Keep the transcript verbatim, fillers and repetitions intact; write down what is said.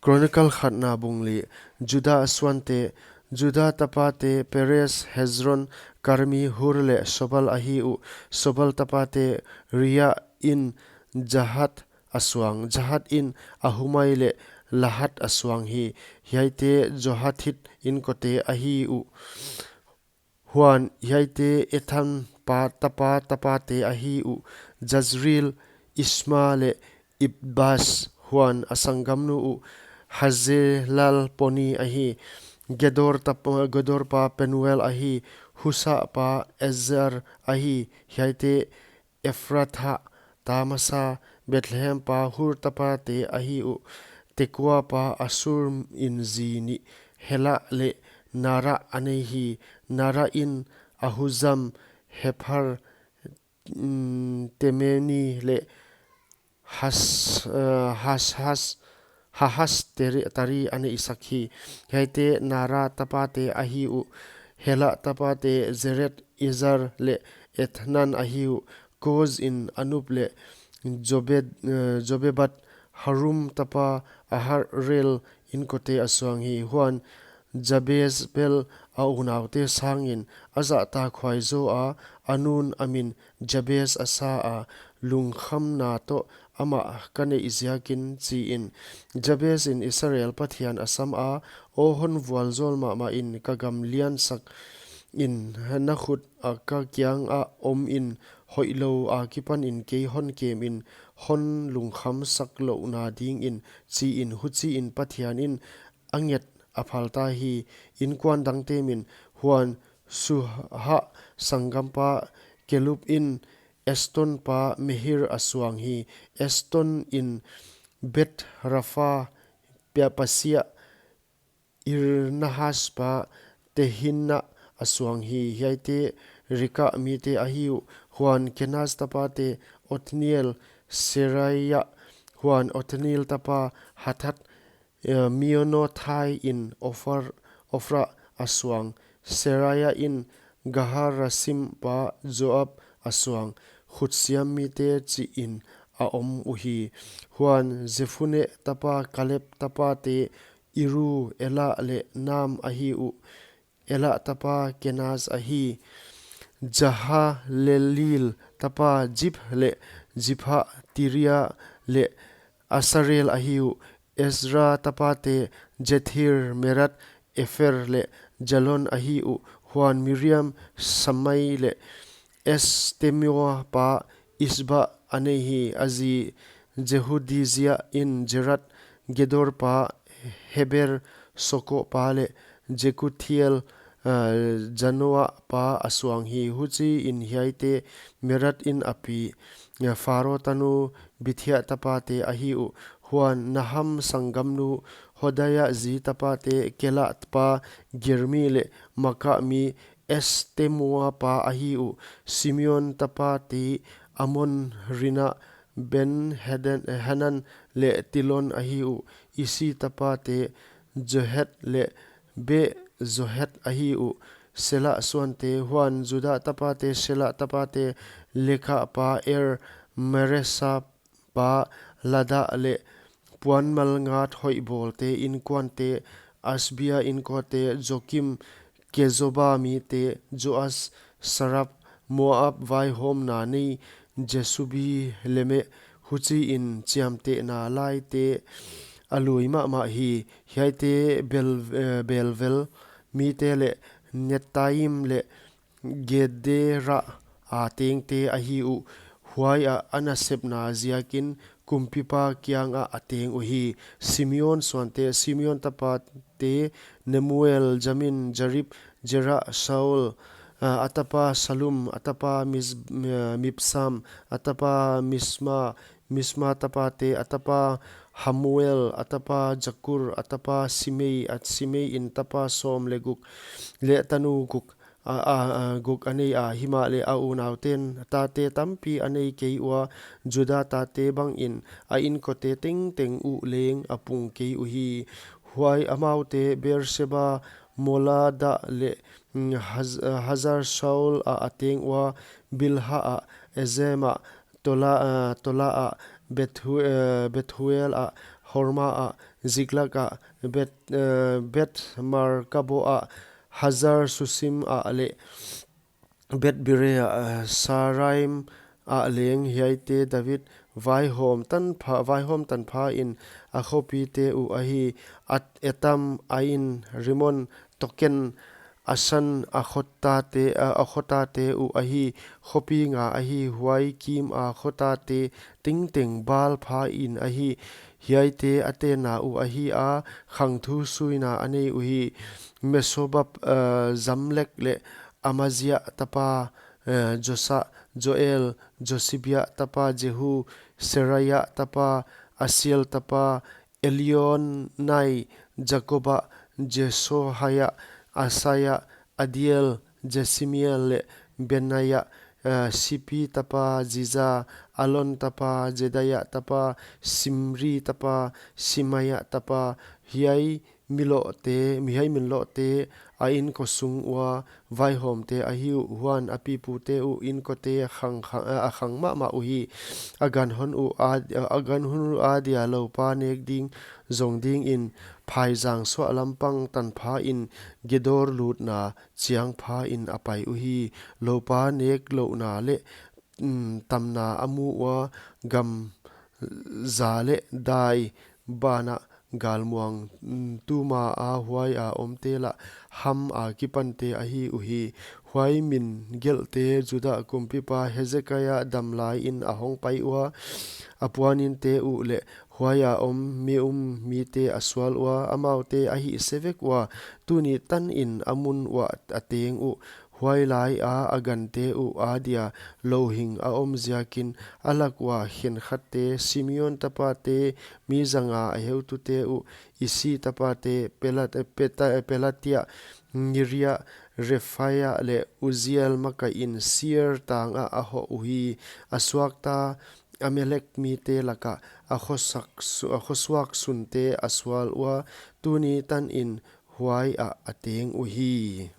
Chronicle khatna bung li. Juda suante. Juda tapate Perez, Hezron, Karmi, Hur leh Sobal ahi uh. Sobal tapate Reaia in Jahath a suang. Jahath in Ahumai leh Lahad a suang hi. Hiaite Jahathite inkote ahi uh. Huan hiaite Ethan pa tapa tapate ahi uh, Jezreel, Ishma leh Ibhaz, huan a sanggamnu uh Hazelelponi ahi. Gedor tap-, Gedor pa Penuel ahi, Husa pa Ezer ahi. Hiaite Ephratha ta masa, Bethlehem pa Hur tapate ahi uh. Tekoa pa Assur in zi nih Hela leh Naara a nei hi. Naara in Ahuzam, Hepher, mm, Temeni leh Has-, eh, Has-, Has-, Hahas Teri-, Tari a neihsak hi. Hiaite Naara tapate ahi uh. Hela tapate Zeret, Ezer leh Etnan ahi uh. Koz in Anub leh Jobed, eh, Jobebad, Harum tapa Aharhel inkote a suang hi. Huan Jabez bel a unaute sangin a zahtakhuai zaw a, a nun a min Jabez a sa a, lungkhamna toh amah ka neih ziakin chi in. Jabez in Israel Pathian a sam a, Aw hon vualzawl mahmah in, ka gam liansak in, na khut a ka kiangah om in, hoihlou akipan in kei hon kem in, hon lungkhamsak louhna dingin, chi in. Huchi in Pathian in a nget a phalta hi. Inkuan dangte min. Huan Suha sanggampa Kelub in Eston pa Mehir a suang hi. Eston in Beth-rapha, Pia-, Pasea, Ir-nahas pa Tehina a suang hi. Hiaite Reka mite ahi uh. Huan Kenaz tapate Othniel, Seraia, huan Othniel tapa Hathat, eh, Meonothai in Ofar, Ofra a suang. Seraia in Ga-harasim pa Joab a suang. Khutsiam mite chi in a om uhi. Huan Jephunne tapa Kaleb tapate Iru, Ela leh Naam ahi uh. Ela tapa Kenaz ahi. Jahalelel tapa Ziph leh Zipha, Tiria leh Asarel ahi uh. Ezra tapate Zethir, Mered, Epher leh Jalon ahi uh. Huan Miriam Shammai leh Eshtemoa pa Ishbah a nei hi. A zi Jehudizia in Jered, Gedor pa Heber, Soko pa leh Jekuthiel, ah, Zanoa pa a suang hi. Huchi in hiaite Mered in a pi, ah, Pharo tanu Bithia tapate ahi uh. Huan Naham sanggamnu Hodaia zi tapate Keila pa Germi leh Maaka mi Eshtemoa pa ahi uh. Simeon tapate Amon, Rina, Ben-Hanan leh Tilon ahi uh. Ishi tapate Zoheth leh Be-Zoheth ahi uh. Sela suante. Huan Juda tapate Sela tapate Leka pa Er, Maresa pa Lada leh puan malngat hoihbawlte inkuante, Asbia inkuante, Jokim, Kezoba mite, Joas, Saraf, Moab vaihawmna nei, Jesubi, Leme, huchi in chiamtehna laite a lui mahmah hi. Hiaite Bel-, eh, Belvel mite leh Netaim leh Gedera a tengte ahi uh. Huai ah a nasepna ziakin kumpipa kiangah a teng uhi. Simeon suante. Simeon tapate Nemuel, Jamin, Jarib, Zera, Saul, ah, a tapa Salum, a tapa Mis-, eh, Mibsam, a tapa Misma, Misma tapate, a tapa Hamuel, a tapa Zakur, a tapa Simei, a Simei in tapa sawm leh guk leh tanu guk, a, a, a, guk a nei a. Himahleh a unauten tate tampi a nei kei ua, Juda tate bangin a inkote tengteng uh leng a pung kei uhi. Huai amaute Beersheba, Molada leh, mm, Haz-, Hazar Shaul ah a teng ua, Bilha ah, Ezem ah, Tola, ah, Tola ah, Bethu-, eh, Bethuel ah, Horma ah, Ziklag ah, Beth, eh, Beth Markaboh ah, Hazar Susim ah leh Beth Birea, eh, Saaraim ah leng. Hiaite David vaihawm tanpha, vaihawm tanpha in a khopite uh ahi: At Etam, Ain, Rimon, Token, Asan a khotate, a, a khotate uh ahi, khopi nga ahi. Huai kim a khotate tengteng Baal pha in ahi. Hiaite a tenna uh ahi a, khangthu suina a nei uhi. Mesobab, eh, Zamlek leh Amazia tapa, eh, Josa, Joel, Josibia tapa Jehu, Seraia tapa, Asiel tapa, Elionai, Jakoba, Jesohaia, Asaia, Adiel, Jesimiel leh Benaia, eh, Sipi tapa Ziza, Alon tapa, Jedaia tapa, Simri tapa, Simaia tapa. Hiai mi lohte, hiai min lohte a inko sung ua vaihawmte ahi uh. Huan a pipute uh inkote a khang, khang, a khang mahmah uhi. A gan hon uh a, a gan hon uh adia loupa nek ding zong dingin phaizang suahlam pang tanpha in Gedor lutna chiang pha in a pai uhi. Loupa nek louhna leh, mm, tamna a mu ua, gam za leh dai banah galmuang, mm, tuma a huai a omte lah Ham a kipante ahi uhi. Huai min gelhte Juda kumpipa Hezekia dam lai in a hong pai ua, a puaninte uh leh huai a om mi um mite a sual ua, amaute a hihse vek ua, tuni tan in a mun uah a teng uh. Huai lai a a gante uh adia louhing a om ziakin a lak ua khenkhatte, Simeon tapate mi zanga a heutute uh, Isi tapate Pelat-, Peta-, Pelatia, Ngeria, Refaia leh Uziel makaih in Seir tang ah a hoh uhi. A suakta Amalek mite lakah a khosak su-, a khosuak sunte a sual ua, tuni tan in huai ah a teng uhi.